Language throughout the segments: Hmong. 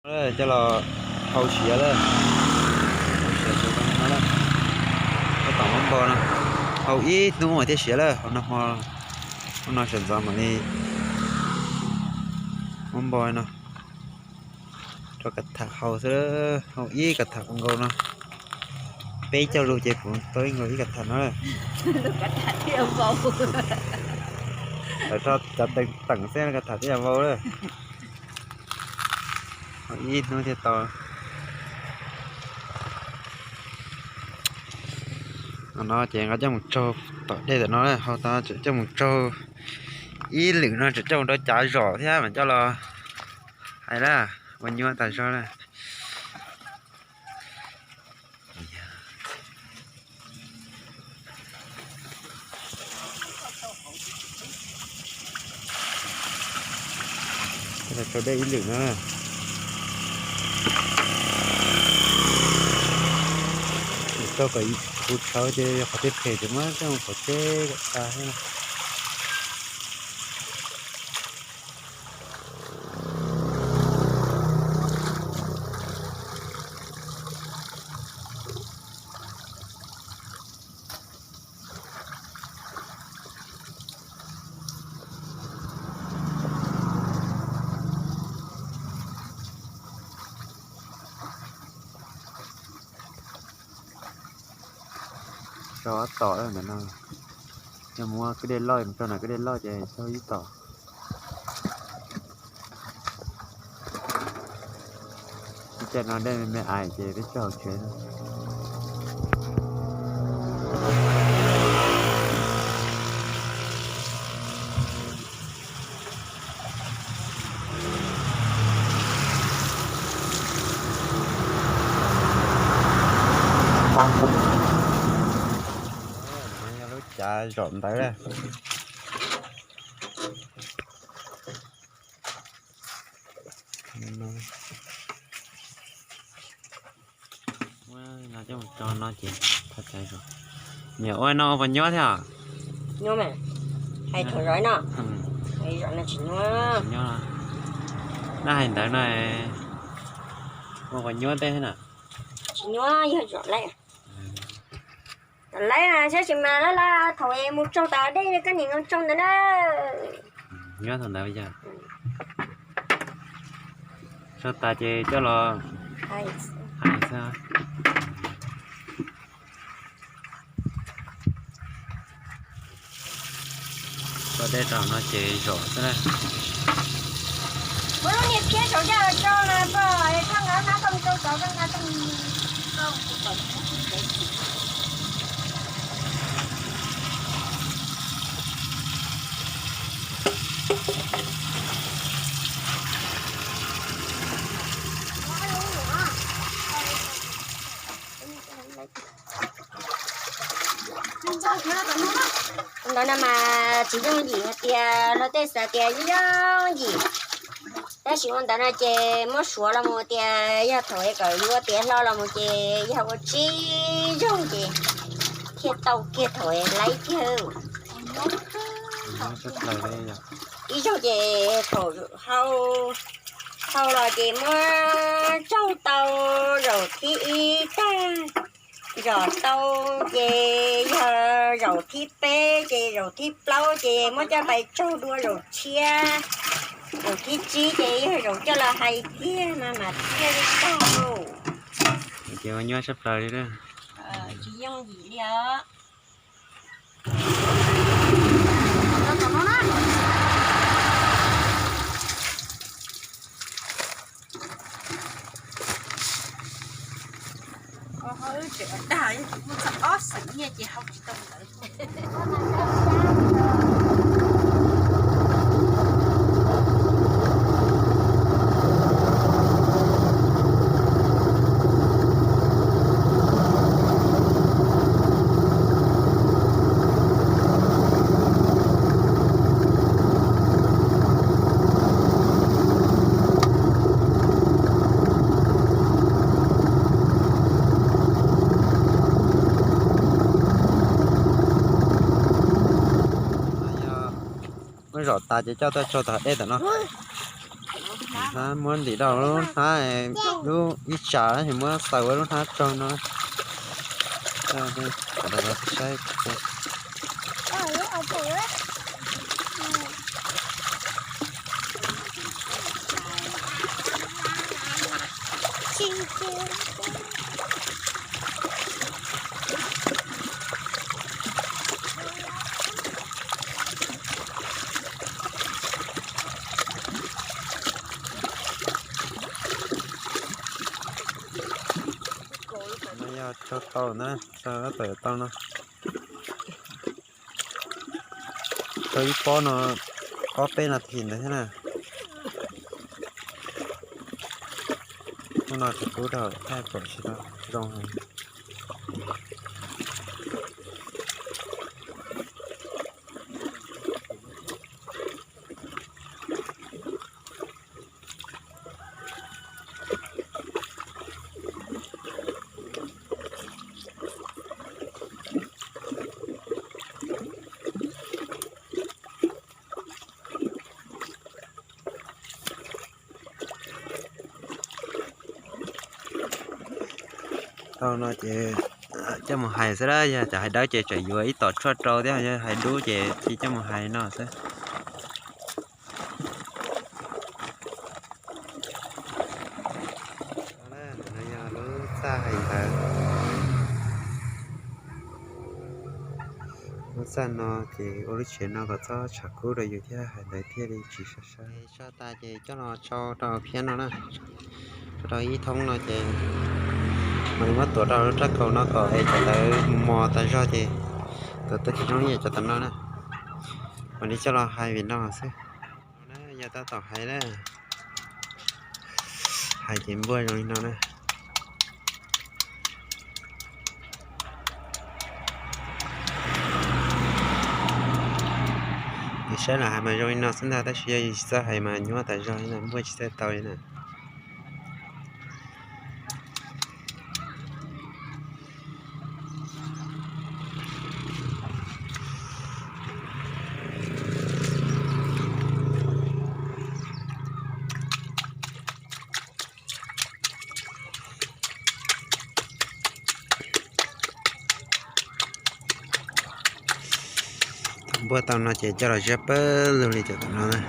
Coj los hau siav lawm. Hau siav, tab tom muab npo no, hau ib hnub mas thiaj siav lawm. Hau no hmo, hmo no sawv ntxov mam li muab npo no rau kav tham hau xwb, hau ib kav tham nkaus no. Peb caug lug ces kuv tau ib nkaus ib kav tham no lawm. Lawv rho cov teem xwb kav tham thiaj yog vau lawm. Ib hnub thiaj tau. No ces nqa coj mus tsaug tom dej tom no, hau tau tseem coj mus tsaug ib lwm no, tseem coj mus rau cav zom thiab mam coj los hais na, ua nyuaj tas zog na. Tsaug dej ib lwm na. Tsaug kom puv tshawv ces yog qhov tiag phem ces muab coj mus pov tseg kom tas thiab. Tso tom ntawm no, yog muaj kwj dej loj mus rau nram kwj dej loj ces tsaug ib tom. Ib tsam no dej me me ais ces peb tsaug hauv tsev no. Yog lub cav zom ntawd. Muab no coj mus tso no ces thaj tsam zom. Niam ua no ua puas nyuaj thiab? Nyuaj mas, hais thaum zom no, zom no tsis nyuaj. Nyob, nab hais ntawd no, ua puas nyuaj tej na? Tsis nyuaj, yog zom laib. Zom laib mas saib tsis mas lawv thaum mus tsaug tas dej koj niam no tsaug ntawd na. Nyob thaum ntawd yog tsaug tas ces coj los hais xwb. Tso dej rau no ces zom xwb na. Muab lub niag phiab saum caj los tso mas pog, koj nqa hnab toj mus rau tod, koj nqa toj mus. Ntawd no mas tsis yooj yim hais tias luag tej xav tias yooj yim, tab sis ua ntawd no ces muab suav los mus tias yog thaum kom yuav tiav hlo los mus ces yog ua tsis yooj ces thiaj tau kiag thaum laib kiag. Ib zaug ces thaum hau, hau los ces muab tsaug tau zaum thib ib tag, zom tau ces yog zaum thib peb ces zaum thib plaub ces muab coj pais tsaug dua zaum tshiab, zaum thib tsib ces yog zaum coj los hais kiag mas mam thiaj li tag. Ces ua nyuaj sab plaws li. Tsis yooj yim li os. Tseem dag, yog tsis muaj txog ob xeem nyiaj ces hau tsis tau ntawd. Muab zom tas ces coj tuaj tso tom dej tom no. Hnab muab ntim rau lub hnab, lub ib tsam es muab xaws ua lub hnab tsaug no. Saib. No yog tsaug tau na, tsaug tawm tau no. Tau ib pob no ob peb nas this ntawd thiab na. Hnub no tsis kub rau thaj kom tsis tau zoo heev. Tau no ces coj mus hais xwb, yog cov hais dawb ces tseem yuav ib tom tshuaj rau thiab, yog hais dub ces cia coj mus hais no xwb. No yog lub txaj hais ntawv. Lub txaj no ces ua lub tsev no kom txhob tshav kub rau yus thiab hais ntawv thiaj li tsis sab sab. Tso tas ces coj los tsau rau phiab no na. Tsau rau ib thoob no ces mam li muab tuav rau lub rab kaus no kom es cov ntawv mos tas zog ces tuav tau tsis zoo li cov tom no na. Mam li coj los hais vim no xwb. No na yog tab tom hais na, hais ces npuaj zoo li no na. Yus saib lam hais mas zoo li no xwb ntag, tab sis yog yus tsis txawj hais mas nyuaj tas zog li na, npuaj tsis txawj tau li na. Thaum npuaj tau no ces coj los ziab pawg lug li cov tom no na.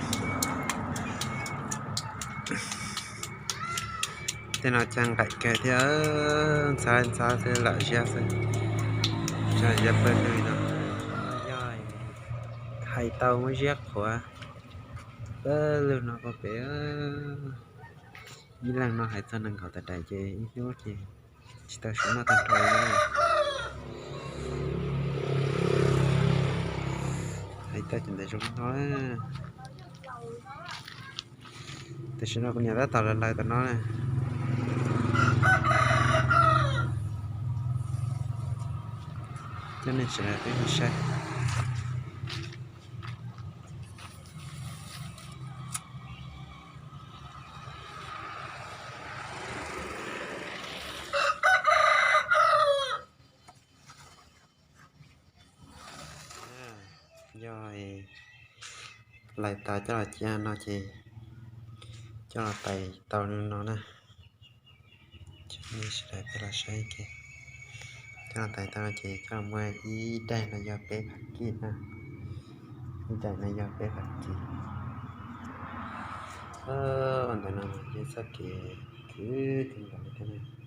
Tej no caj nqaim kawg thiab, ntxhab ntxhab xwb lam ziab xwb. Coj ziab pawg lug no, yog hais tau muab ziab qhuav pawg lug no pem. Ib leeg no hais txog nees nkaum tawm daim ces ib hnub ces tsis tau siv noj tag nrho li na. Hais tau cov ntawv zoo no. Tam sim no kuv niam tab tom lawv lawv tom no na. Coj nej sawv daws peb mus saib. Yog lais tas coj los cia no ces coj los tais tau li no na. Sawv daws peb los saib ces coj los tais tau no ces coj los muaj ib daim no yog peb phav kij na. Ib daim no yog peb phav kij. Ntawm no mas yeej txoj kev khwv kawg nkaus li thiab na.